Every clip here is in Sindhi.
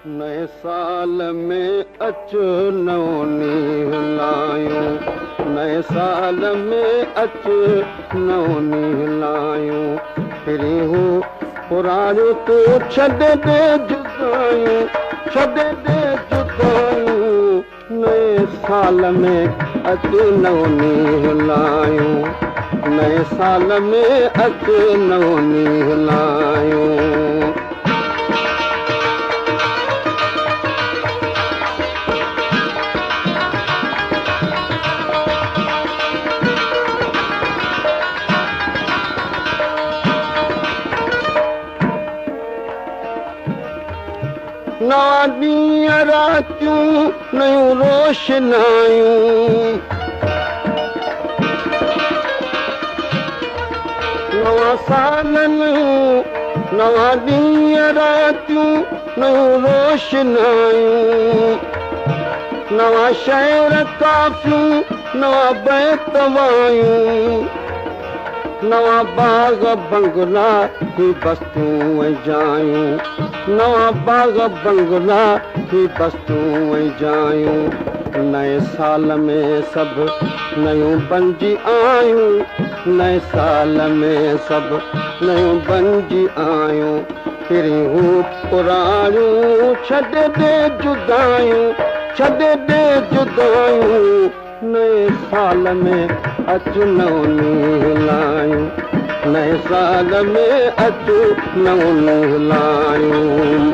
نئين سال ۾ اچ نئون ڏينهن لايون، نئين سال ۾ اچ نئون ڏينهن لايون، پرين هو پراڻيون تون ڇڏي ڏي جدايون، ڇڏي ڏي جدايون، نئين سال ۾ اچ نئون ڏينهن لايون، نئين سال ۾ اچ نئون ڏينهن لايون. نوان ڏينهن راتيون نيون روشنايون. نوان سال نيون نوان ڏينهن راتيون نيون روشنايون. نوان شعر ڪافيون نوان بيت وايون. نوان باغ بنگلا هي بستيون ۽ جايون، نوان باغ بنگلا هي بستيون ۽ جايون، نئين سال ۾ سڀ نيون بنجي آيون، نئين سال ۾ سڀ نيون بنجي آيون، پرين هو پراڻيون ڇڏي ڏي جدايون، ڇڏي ڏي جدايون. نئين سال ۾ اچ نئون ڏينهن لايون، نئين سال ۾ اچ نئون ڏينهن لايون.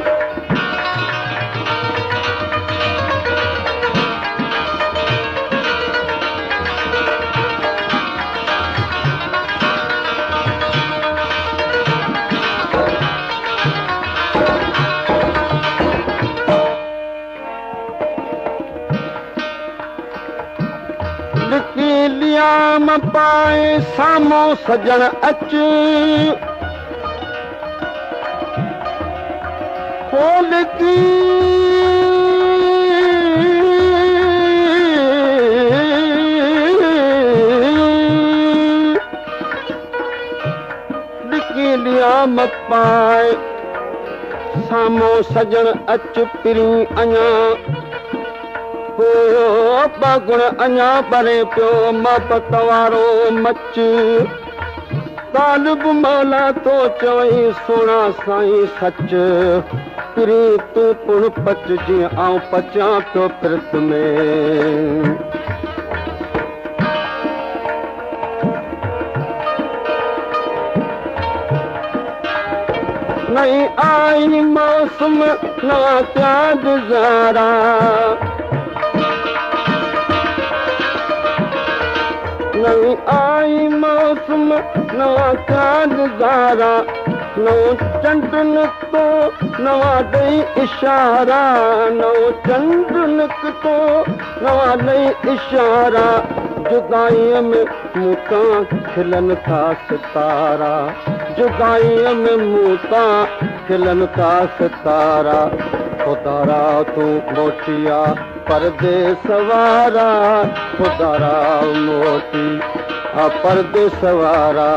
لڪي ليام پائي سامهون سڄڻ اچ. هو لڪي لڪي ليام پائي سامهون سڄڻ اچ پرين اڃا هو ٻاگهڻ اڃا ٻري پيو محبت وارو مچ طالب مولا ٿو چوين سهڻا سائين سچ پرين تون پڻ پچ جيئن آئون پچان پيو پرت ۾. نئين آئي موسم نوان پيا گذارا. نئين آئي موسم نوان پيا گذارا. نئون چنڊ نڪتو نوان ڏئي اشارا. نئون چنڊ نڪتو نوان ڏئي اشارا. جدائيء ۾ مون تان کلن ٿا ستارا، جدائيء ۾ مون تان کلن ٿا ستارا، خدارا تون موٽي آ پرديس وارا، خدارا موٽي آ پرديس وارا،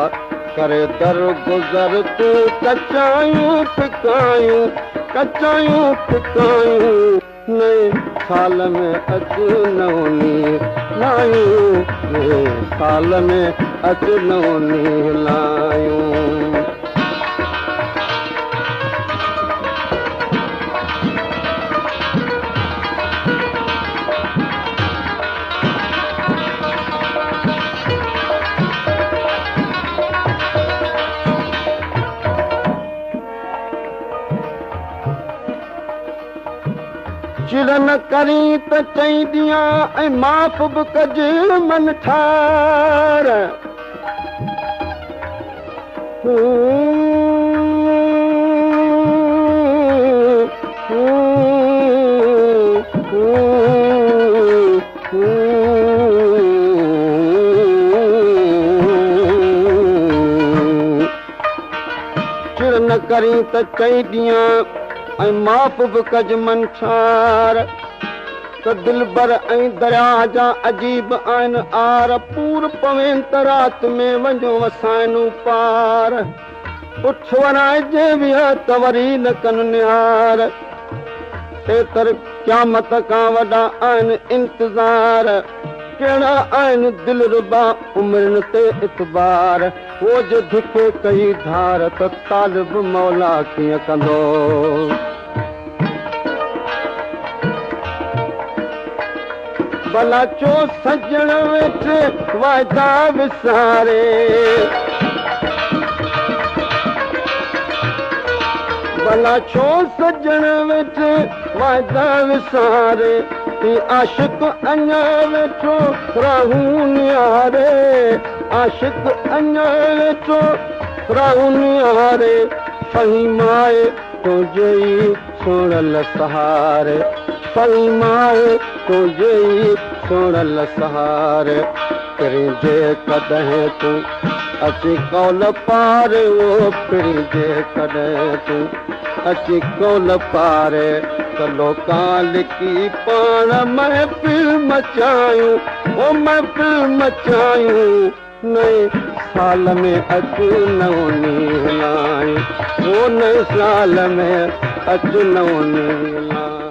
ڪري درگذر تون ڪچايون ڦڪايون، ڪچايون ڦڪايون. نئين سال ۾ اچ نئون ڏينهن لايون، نئين سال ۾ اچ نئون ڏينهن لايون. چڙ نه ڪرين ته چئي ڏيان ۽ معاف به ڪج من ٺار. چڙ نه ڪرين ته چئي ڏيان ۽ معاف به ڪج منڇار ته دلبر ۽ درياهه جا عجيب آهن آر پور پوين ته رات ۾ وڃو وسائن پار پٺ ورائجي ويا ته وري نه ڪن نهار. تيتر قيامت کان وڏا آهن انتظار. ڪهڙا آهن دلربا عمرين تي اعتبار. هو جي ڌڪي ڪئي ڌار ته طالب مولا ڪيئن ڪندو. ڀلا ڇو سڄڻ ويٺي واعدا وساري. ڀلا ڇو سڄڻ ويٺي واعدا وساري. هي عاشق اڃا ويٺو راهون نهاري. عاشق اڃا ويٺو راهون نهاري. فهيم آهي تنهنجي ئي سهڻل سهاري. فهيم آهي تنهنجي ئي سهڻل سهاري. پرين جيڪڏهن تون اچي قول پاري او پرين جيڪڏهن تون اچي قول پاري ته لوڪان لڪي پاڻ محفل مچايون او محفل مچايون نئين سال ۾ اچ نئون ڏينهن لايون او نئين سال ۾ اچ نئون ڏينهن لايون.